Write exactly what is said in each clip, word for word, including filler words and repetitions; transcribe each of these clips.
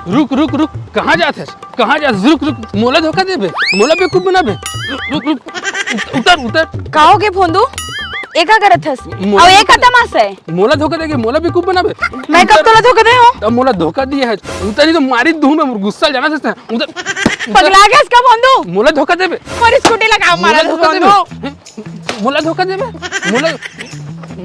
रुक, रुक, रुक, कहाँ जात हस? कहाँ जात हस? रुक, रुक, मोला धोखा देबे? मोला बेवकूफ बनाबे? रुक, रुक, उत-, उतर, उतर। का होगे भोंदू? ए का करत हस? मोला अउ ए का धोखा तमाशा हे? मोला धोखा देके, मोला बेवकूफ बनाबे? मैं कब तोला धोखा दे हंव? अब मोला धोखा दिए हस। उतर, नहीं तो मारी दूं मैं, गुस्सा जाना था। उतर, उतर। पगला गेस का भोंदू? मोला धोखा देबे? मोर स्कूटी ला का मारा मोला धोखा भोंदू? देबे? मोला धोखा देबे? मोला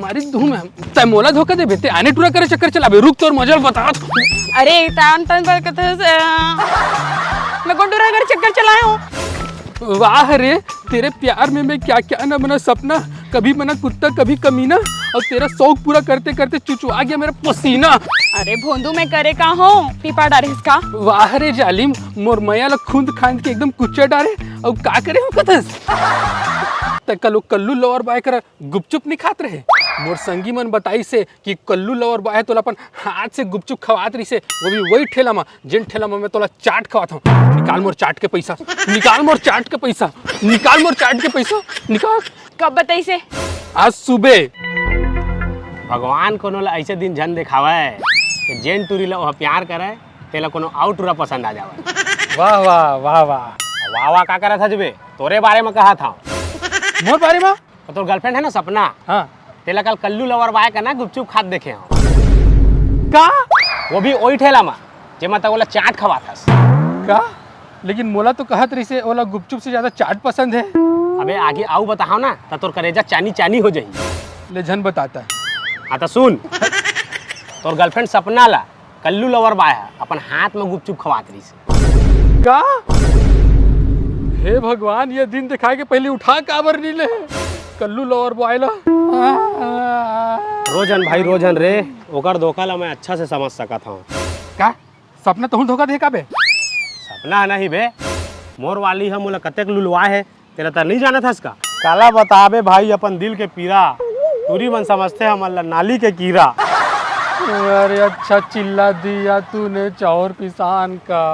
मारी दूं मैं। तैं मोला धोखा देबे? तैं आने टूरा करे चक्कर चलाबे? रुक, तोर मजा ल बतात हंव। अरे, तान तन पर कथे से, मैं कोन टूरा करे चक्कर चलाए हंव? वाह रे, तेरे प्यार में मैं क्या क्या ना बना सपना, कभी बना कुत्ता, कभी कमीना, और तेरा शौक पूरा करते करते चुचुआ गया मेरा पसीना। अरे भोंदू, मैं करे का हंव? टिपा डारे हस का? वाह रे जालिम, मोर मया ला खूंद खांद के एकदम कुचर डारे, अउ का करे हंव कथस? तैं कल ओ कल्लू lover boy करा गुपचुप नहीं खात रहे? मोर संगी मन बताइस हे कि कल्लू lover boy तोला अपन हाथ से गुपचुप खवात रहिस हे, वो भी वही ठेला मा, जेन ठेला मा मैं तोला चाट खवात हंव। निकाल मोर चाट के पैसा, निकाल मोर चाट के पैसा, निकाल मोर चाट के पैसा, निकाल। कब बताइस हे? आज सुबह। भगवान कोनो ला ऐसे दिन झन देखावय कि जेन टूरी ला ओह प्यार करय, तेला कोनो अउ टूरा पसंद आ जावय। वाह, वाह, वाह, वाह। वाह, वाह, का करत हस बे? तोरे बारे में कहत हंव। मोर बारे में? तो तोर girlfriend हे ना सपना, हाँ। तेला कल कल्लू lover boy कना गुपचुप खात देखे हंव। का? वो भी ओही ठेला मा, जेमा तैं ओला चाट खवात हस। का? लेकिन मोला तो कहत रहिस हे, ओला गुपचुप से ज्यादा चाट पसंद हे। अबे आगे अउ बताहूं ना, त तोर करेजा चानी चानी हो जाही। ले झन बतात। हाँ त सुन, तोर girlfriend सपना ला कल्लू lover boy ह अपन हाथ में गुपचुप खवात रहिस हे। का? हे भगवान, ये दिन देखाय के पहिली उठा काबर नइ ले कल्लू lover boy ला? रोजन भाई, रोजन रे, ओकर धोखा ला मैं अच्छा से समझ सकत हंव। का? सपना तहूं धोखा दे का बे? सपना नहीं बे, मोर वाली ह मोला कतेक लुलवाय हे, तेला त नइ जानत हस का? काला बताबे भाई अपन दिल के पीरा, टूरी मन समझथे हमन ला नाली के कीरा। अरे अच्छा चिल्ला दिया तूने चौर पिसान का,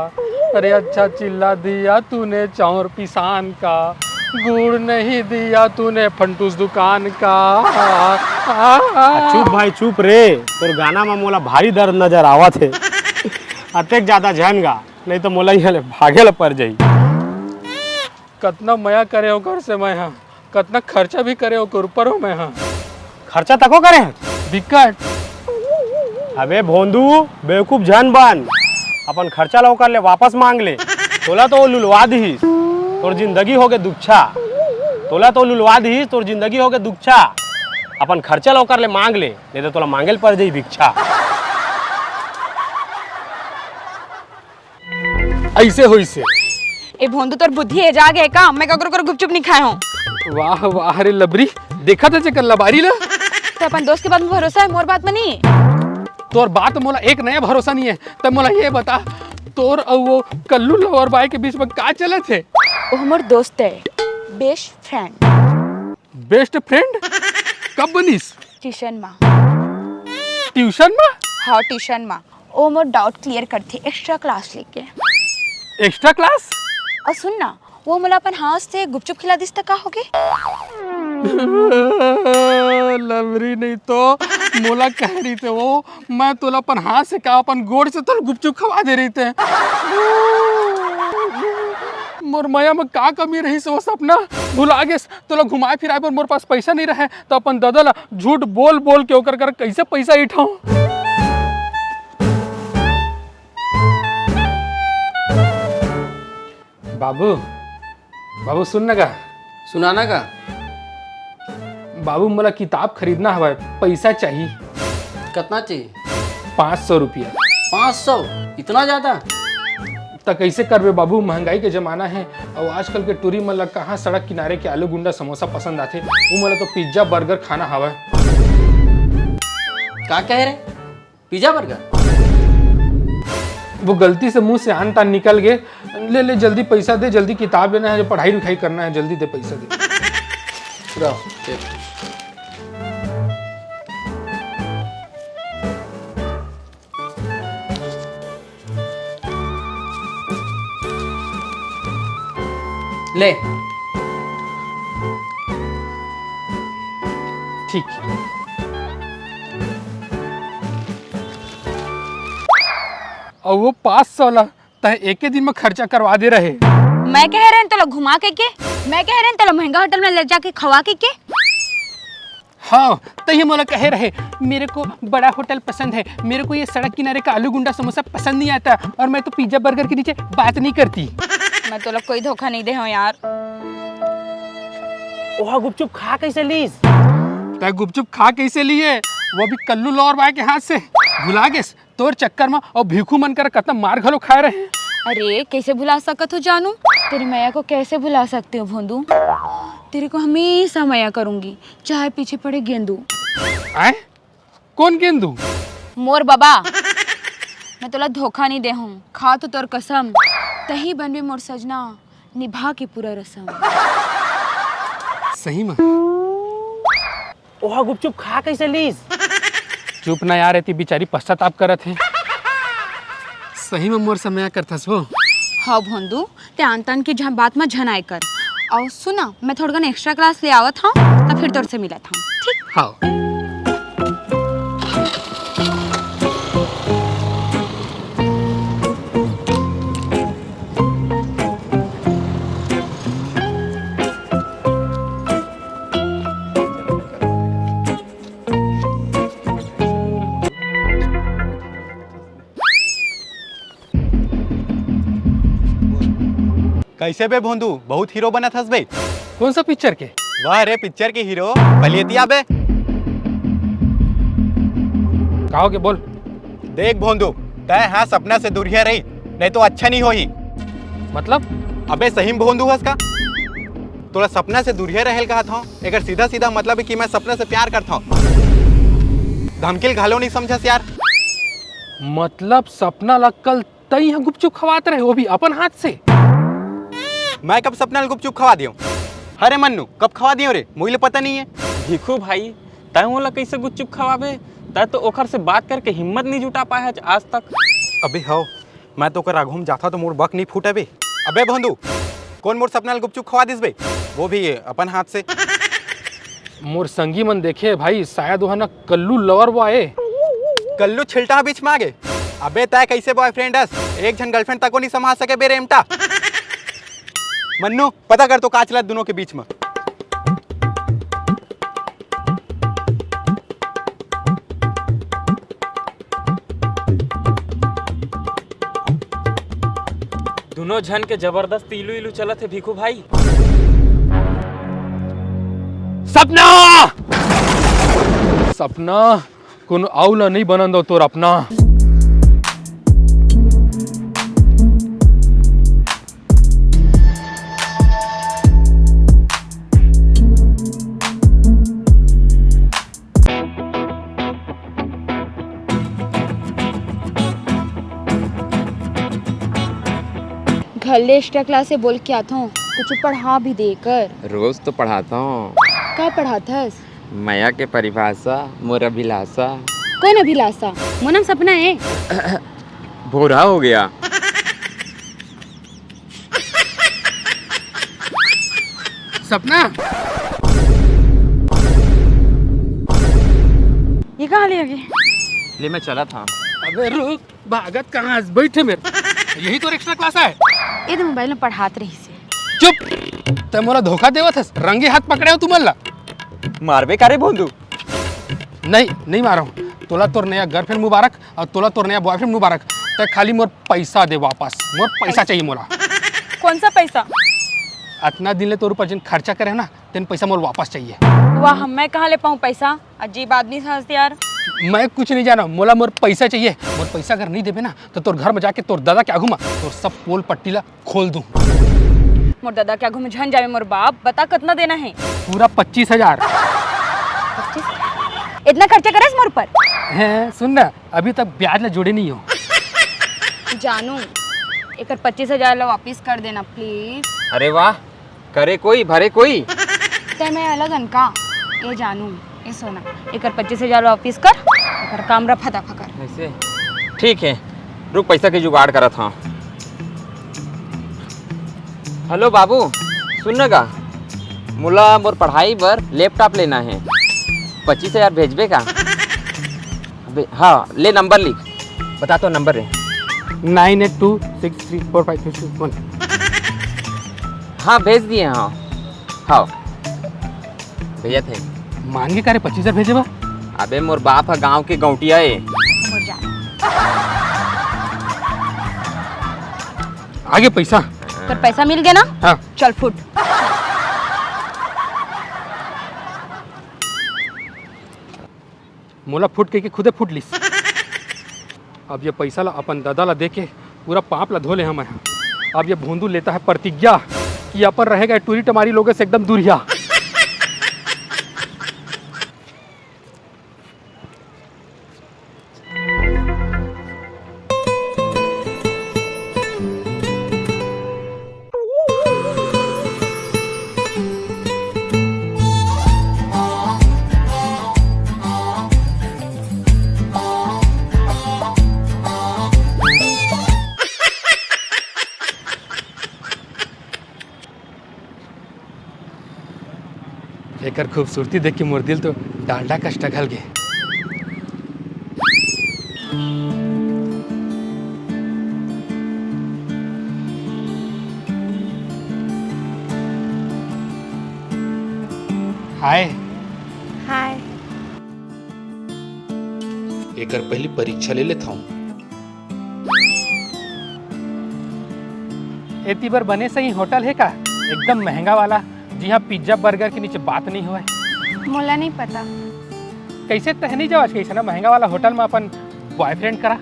अरे अच्छा चिल्ला दिया तूने चौर पिसान का, गुड़ नहीं दिया तूने फंटूस दुकान का। आ, आ, आ। चुप भाई चुप रे, तोर गाना म मोला भारी दर्द नजर आवत हे। अतेक ज्यादा झन गा, नहीं तो मोला इहाँ ले भागे ला पर जाही। कतना मया करे ओकर से मैं हा, कतना खर्चा भी करे ओकर ऊपर हो मैं हा। खर्चा तको करे हस? बिकट। अबे भोंदू, बेवकूफ झन बन, अपन खर्चा ला ओकर ले वापस मांग ले। तोला तो वो लुलवा दिहिस, तोर जिंदगी होगे दुच्छा। तोला तो लुलवा दिहिस, तोर जिंदगी होगे दुच्छा। अपन खर्चा ला ओकर ले मांग ले, नहीं तो तोला मांगे ल पर जाही भिक्षा। ऐसे होइसे। ए भोंदू, तोर बुद्धि ए जागे हे का? मैं ककरो करो गुपचुप नहीं खाए हूँ। वाह वाह रे लबरी, देखा था जेकर लबारी ला। तो अपन दोस्त के बात में भरोसा है, मोर बात में नहीं। तोर बात मोला एक नया भरोसा नहीं है। तब मोला ये बता, तोर अउ वो कल्लू lover boy के बीच में का चलत हे? वो हमर दोस्त है, best friend। Best friend? कब बनिस? ट्यूशन मा। ट्यूशन मा? हाँ, ट्यूशन मा। वो मोर doubt clear करथे extra class लेके। Extra class? और सुन ना, वो मोला अपन हाथ से गुपचुप खिला दिस त का होगे? लवरी नहीं तो मोला कह रही थे वो, मैं तोला अपन हाथ से का अपन गोड़ से तोला गुपचुप खवा दे रही थे। मोर मया में का कमी रही से वो सपना भुला गेस। तोला घुमाए फिराए बर मोर पास पैसा नहीं रहे, तो अपन ददा ला झूठ बोल बोल के ओकर कर कैसे पैसा इठाऊं? बाबू, बाबू सुन न गा। सुनाना का? बाबू, मोला किताब खरीदना हवय, पैसा चाही। कतना चाही? पाँच सौ रुपया। पाँच सौ? इतना ज्यादा? त कइसे करबे बाबू, महंगाई के जमाना हे, अउ आजकल के टूरी मन ला कहाँ सड़क किनारे के आलू गुंडा समोसा पसंद आथे, उमन ला तो पिज्जा बर्गर खाना हवय। का कहे रे? Pizza burger? वो गलती से मुंह से आन तान निकल गे। ले ले, जल्दी पैसा दे, जल्दी किताब लेना है, पढ़ाई लिखाई करना है, जल्दी दे पैसा दे। रहो, दे। ले। ठीक। अउ वो पाँच सौ ला तैं एके दिन में खर्चा करवा दे रहे। मैं कहे रहेंव तोला घुमा कहिके, मैं कहे रहेंव तोला महंगा होटल में ले जाके खवा कहिके। हाँ, तैं ही मोला कहे रहे, मेरे को बड़ा होटल पसंद है, मेरे को ये सड़क किनारे का आलू गुंडा समोसा पसंद नहीं आता, और मैं तो पिज्जा बर्गर के नीचे बात नहीं करती। मैं तोला कोई धोखा नहीं दे हूँ यार। ओहा गुपचुप खा कैसे लीस? तैं गुपचुप खा कैसे लिए? वो भी कल्लू लोअर बॉय के हाथ से। भुला गेस? तोर चक्कर में अउ भीखू मन करा कतना मार घलो खाए रहे। अरे, कैसे भुला सकत हो जानू? तेरी मया को कैसे भुला सकती हूँ भोंदू? तेरे को हमेशा मया करूंगी, चाहे पीछे पड़े गेंदू। आय? कौन गेंदू? मोर बबा। मैं तोला धोखा नहीं दे हूँ, खा तो तोर कसम। तही बनबे मोर सजना, निभा के पूरा रसम। सही में? ओहा गुपचुप खा कैसे लीस? चुप ना यार, एती बिचारी पश्चाताप करत हे। सही में मोर से मया करथस वो। हाँ भोंदू, तैं आन तान की झ-, बात में झन आए कर। अउ सुना, मैं थोड़कन एक्स्ट्रा क्लास ले आवत हूँ, तब फिर तोर से मिलत हूँ, ठीक? हाँ। कैसे बे भोंदू, बहुत हीरो बनत हस बे। कौन सा पिक्चर के? वाह रे, पिक्चर के हीरो, पलियतिया बे। का होगे, बोल। देख भोंदू, तैं हा सपना से दूरिया रही, नहीं तो अच्छा नहीं होही। मतलब? अबे सही में भोंदू हस का? तोला सपना से दूरिया रहेल कहत हूँ, एकर सीधा सीधा मतलब है कि मैं सपना से प्यार करत हूँ। धमकील घलो नहीं समझस यार। मतलब सपना ला कल तई ह गुपचुप खवात रहे, वो भी अपन हाथ से। मैं कब सपना ल गुपचुप खवा दियो? अरे मन्नू, कब खवा दियो रे? मोइले पता नहीं है। भिखू भाई, तय ओला कैसे गुपचुप खवाबे? तय तो ओखर से बात करके हिम्मत नहीं जुटा पाए हच आज तक। अबे हव, मैं तो ओकर आघू में जाथा तो मोर बक नहीं फूटे बे। अबे भोंदू, कौन मोर सपना ल गुपचुप खवा दिस बे? वो भी अपन हाथ से। मोर संगी मन देखे भाई, शायद वह ना कल्लू लवर बॉय ए। कल्लू छिलटा बीच में आगे। अबे तय कैसे बॉयफ्रेंड हस? एक झन गर्लफ्रेंड तको नहीं संभाल सके बे रेमटा। मन्नू, पता कर तो का चलत दुनों के बीच में। दुनों झन के जबरदस्त इलू इलू चलत हे भिखू भाई। सपना! सपना, कोनो अउ ला नहीं बनन दो तोर अपना। घर ले एक्स्ट्रा क्लास हे बोल के आथों, कुछ पढ़ा भी दे कर। रोज तो पढ़ाता हूँ। का पढ़ाथस? मया के परिभाषा, मोर अभिलाषा। कौन अभिलाषा? मोर नाम सपना है। भोरा हो गया। सपना, ये कहाँ ले गए? ले, मैं चला था। अबे रुक, भागत कहाँ हस? बैठे मेरे, यही तो एक्स्ट्रा क्लास है। ये तो मोबाइल में पढ़ात रही से। चुप, तै मोला धोखा देवत हस, रंगे हाथ पकड़े हो तुमन ला। मारबे का रे भोंदू? नहीं, नहीं मारो। तोला तोर नया गर्लफ्रेंड मुबारक और तोला तोर नया बॉयफ्रेंड मुबारक। तै खाली मोर पैसा दे वापस, मोर पैसा चाहिए मोला। कौन सा पैसा? अतना दिन ले तोर ऊपर जिन खर्चा करे हो ना, तेन पैसा मोर वापस चाहिए। वाह, मैं कहाँ ले पाऊँ पैसा? अजीब आदमी हस यार। मैं कुछ नहीं जाना, मोला मोर पैसा चाहिए। मोर पैसा अगर नहीं देबे ना, तो तोर घर में जाके तोर दादा के आगू में तोर सब पोल पट्टी ला खोल दूँ। मोर दादा के आगू में झन जावे मोर बाप, बता कितना देना है? पूरा पच्चीस हजार। पच्चीस? इतना खर्चा करस मोर पर? हैं, सुन ना, अभी तक ब्याज ला जोड़े नहीं हो। जानू, एकर पच्चीस हजार ला वापिस कर देना प्लीज। अरे वाह, करे कोई, भरे कोई। तै मैं अलग अन का? ए जानू, ए सोना, एकर पच्चीस हजार वापिस कर, एकर काम रफा दफा कर। ऐसे? ठीक है, रुक, पैसा के जुगाड़ करत हाँ। हेलो बाबू, सुन ना गा, मोला मोर पढ़ाई बर लैपटॉप लेना है, पच्चीस हजार भेजबे का? अबे हाँ, ले नंबर लिख। बता तो नंबर रे। Nine eight two six three four five six one। हाँ, भेज दिए। हाँ, हाँ, भेजत हे। मांगे का रे, पच्चीस हजार भेजे बा? अबे, मोर बाप ह गांव के गौंटिया ए। आगे पैसा। तोर पैसा मिल गया ना? हाँ। चल फुट। मोला फुट कहिके खुदे फुट लिस। अब ये पैसा ला अपन ददा ला देके पूरा पाप ला धो ले हंव मैं। अब ये भोंदू लेता है प्रतिज्ञा कि अपन रहेगा टूरी टमारी लोगों से एकदम दूरिया। एकर खूबसूरती देख के मोर दिल तो डालडा कस टघल गे। हाय। हाय। एकर पहली परीक्षा ले लेत हूँ। एती बर बने सही होटल हे का? एकदम महंगा वाला, जिहाँ पिज्जा बर्गर के नीचे बात नहीं होय। मोला नहीं पता। कैसे तह नहीं जाओ आज कैसे ना महंगा वाला होटल में अपन बॉयफ्रेंड करा?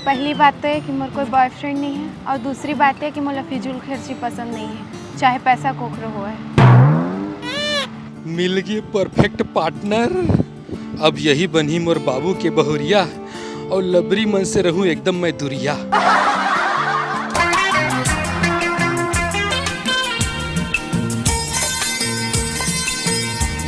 पहली बात तो ये कि मोर कोई बॉयफ्रेंड नहीं है, और दूसरी बात ये कि मोला फिजूल खर्ची पसंद नहीं है, चाहे पैसा कोखरो होय। मिल गए परफेक्ट पार्टनर। अब यही बनही मोर बाबू के बहुरिया, और लबरी मन से रहूं एकदम मैं दुरिया।